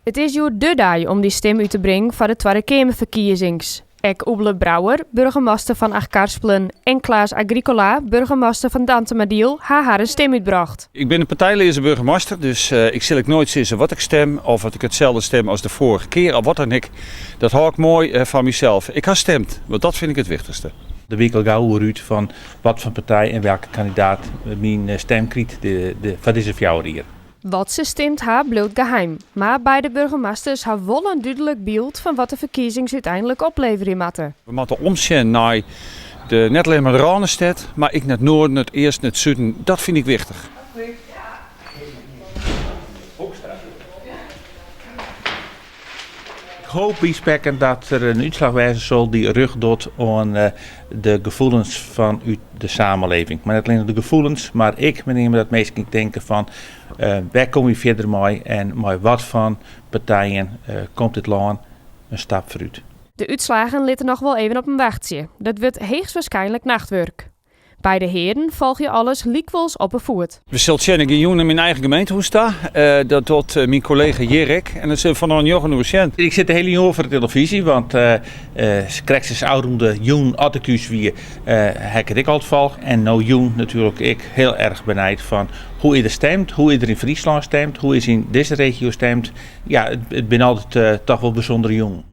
It is hjoed de dei om dy stim út te bringen foar de Twadde Keamerferkiezings. Ek Oebele Brouwer, burgemaster fan Achtkarspelen, en Klaas Agricola, burgemaster fan Dantumadiel, ha harren stim útbrocht. Ik bin in partijleaze burgemaster, dus ik sil ek noait sizze wat ik stim of at ik itselde stim as de foarige kear of wat dan ek. Dat hâld ik moai foar mysels. Ik ha stimd, want dat fyn ik it wichtichste. Der wie ik al gau oer út fan wat foar partij en welke kandidaat myn stim kryt foar dizze 4 jier. Wat se stimd ha, bliuwt geheim. Mar beide burgemasters ha wol in dúdlik byld fan wat de ferkiezings úteinlik opleverje moatte. We moatte omsjen nei de, net allinne mar de Rânestêd, mar ek nei it noarden, it easten, it suden. Dat fyn ik wichtich. Ik hoop by spekken dat der in útslach wêze sil dy't rjocht docht oan de gefoelens fan út de samenleving. Mar net allinne de gefoelens, mar ek met name dat minsken tinke fan wêr komme wy fierder mei en mei wat fan partijen komt dit lân in stap foarút. De útslaggen litte noch wol even op him wachtsje. Dat wurdt heechstwaarskynlik nachtwurk. Beide hearen folgje alles lykwols op 'e foet. We sille sjen, ik gean jûn nei myn eigen gemeentehûs ta. Dat docht myn kollega Jurek en dan sille we fanôf njoggen oere sjen. Ik sit de hiele jûn foar de telefyzje, want krekt as ôfrûne jûn at ik thús wie, ha ik it ek altyd folge. En no jûn natuerlik ek hiel erch benijd fan hoe is der stimd, hoe is der yn Fryslân stimd, hoe is yn dizze regio stimd. Ja, it binne altyd toch wol bysûndere jûnen.